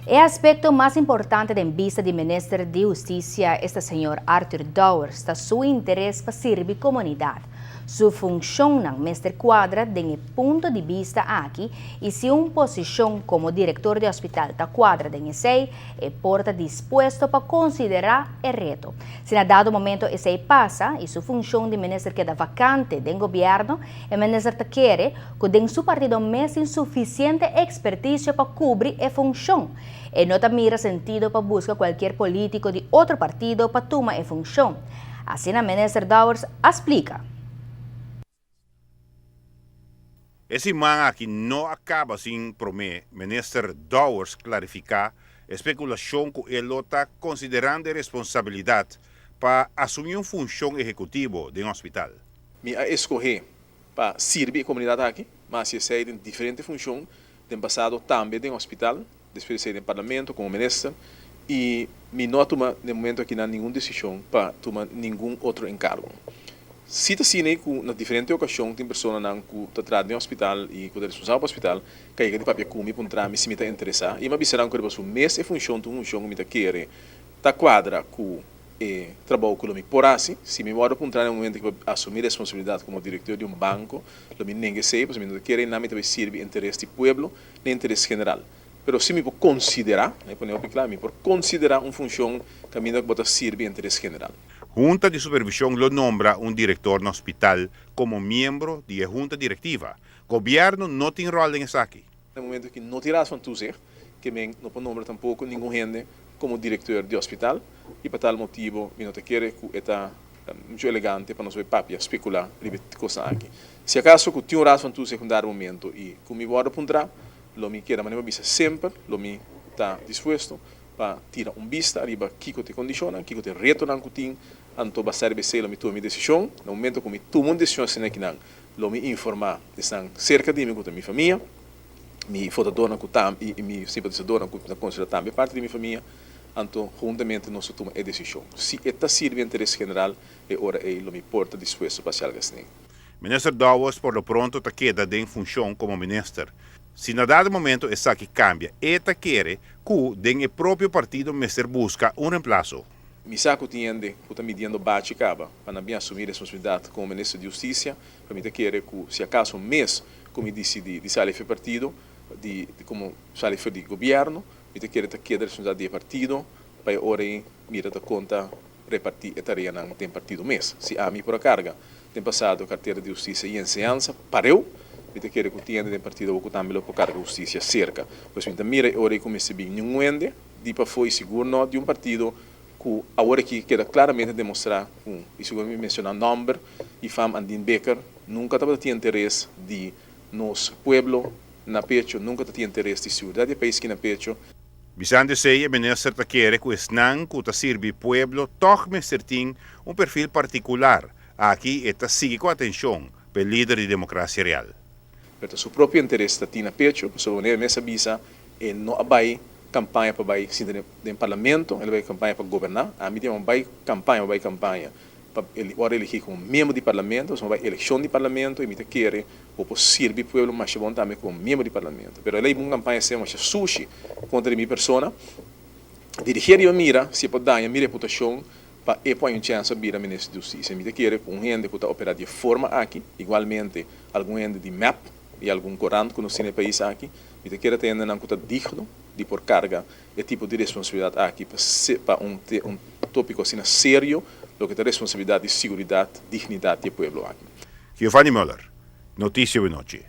E aspecto mas importante den bista di Minister di Husticia, esta señor Arthur Dowers, ta su interes pa sirbi comunidad. Su funcionnan mester cuadra den e punto di bista aki y si un posicion como director di hospital ta cuadra den esey, e por ta dispuesto pa considera e reto. Si na dado momento esey pasa y su funcion di minister keda vacante den gobierno, e minister ta kere cu den su partido mes tin suficiente experticio pa cubri e funcion. E no ta mira sentido pa busca cualkier politico di otro partido pa tuma e funcion. Asina minister Dowers a splica. E siman aki no a caba sin Prome Minister Dowers clarifica e speculacion cu e lo ta considerando e responsabilidad pa asumi un funcion ehecutivo den hospital. Mi a escoge pa sirbi e comunidad aki, ma haci esey den diferente funcion, den pasado tambe den hospital, despues di esey den Parlamento como minister, y mi no a tuma den momento akinan ningun decision pa tuma ningun otro encargo. Si ta asina cu na diferente ocasion tin personanan cu ta traha den hospital y cu ta responsabel pa hospital ca yega di papia cu mi puntra mi si mi ta interesa y mi a bisa nan cu riba su mes e funcion ta un funcion cu mi ta kere ta cuadra cu e trabou cu lo mi por haci. Si mi worde puntra na e momento cu pa asumi responsabilidad como director di un banco lo mi nenga esey pasobra mi no ta kere nan mi ta bay sirbi interes di pueblo na interes general. Pero si mi por considera, mi pone hopi cla, mi por considera un funcion caminda cu bo ta sirbi interes general. Hunta di Supervision lo nombra un director na hospital como miembro di e hunta directiva. Gobierno no tin rol den esaki. Na momento cu no tin Raad van Toezicht, ke men no por nombra tampoco ningun hende como directeur di hospital y pa tal motibo mi no ta kere cu e ta mucho elegante pa nos bay papia, specula riba e cosnan aki. Si acaso cu tin un Raad van Toezicht un dado momento y cu mi wordo puntra, lo mi keda manera mi a bisa semper, lo mi ta dispuesto pa tira un bista ariba kico ta e condicionnan, kico ta e retonan cu tin, anto basa riba esey lo mi tuma mi decision. Na momento cu mi tuma un decision asina akinan, lo mi informa esnan cerca di mi cu ta mi famia, mi votadornan cu ta y mi simpatisadornan cu ta considera tambe parti di mi famia, anto huntamente nos ta tuma e decision. Si e ta sirbi interes general, e ora ey lo mi por ta dispuesto pa haci algo asina. Minister Dowers por lo pronto ta keda den funcion como minister. Si na dado momento esaki cambia, e ta kere cu den e propio partido mester busca un reemplaso. Mi sa cu tin hende cu ta midiendo bachi caba pa nan bin asumi responsabilidad como minister di Husticia, pero mi ta kere cu si acaso mes cu mi dicidi di sali for partido, di como sali for di gobierno, mi ta kere ta keda responsabilidad di e partido pa e ora ey mira ta conta reparti e tareanan den partido mes. Si ami por a carga den pasado cartera di Husticia y Enseñansa pareu, mi ta kere cu tin hende den partido awor cu tambe lo por carga Husticia cerca. Pues mi ta mira e ora ey cu mester bin niun hende di pafó y sigur no di un partido cu awor aki keda claramente demostra cu, y sigur mi menciona nomber y fam Andin Bikker, nunca tabata tin interes di nos pueblo na pecho, nunca ta tin interes di seguridad di e pais aki na pecho. Bisando esei e minister ta kere ku esnan ku ta sirbi pueblo tòg mester tin un perfil partikular. Aki e ta sigui ku atenshon pa e lider di Demokrasia Real. Pero ta su propio interes ta tin na pecho, pasobra wanneer e mes a bisa e no a bai kampaña pa bai sinta den parlamento, el a bai kampaña pa goberná. Ami tin a bai kampaña pa bai kampaña pa wòrdu eligí komo miembro di parlamento, pasobra bai elekshon di parlamento i mi ta kere bo por sirbi pueblo masha bon tambe komo miembro di parlamento. Pero el a hiba un kampaña asina masha sushi kontra di mi persona, dirigí ariba mira si e por daña mi reputashon pa e por hay un chèns pa bira minister di hustisia. Mi ta kere ku un hende ku ta operá di e forma aki, igualmente algun hende di mep i algun korant ku nos tin na e pais aki, mi ta kere ta hendenan ku ta digno di por karga e tipo di responsabilidat aki pa pa un un tópiko asina serio, loke ta responsabilidat di siguridat, dignidat di e pueblo aki. Giovanni Muller, Noticia Wenochi.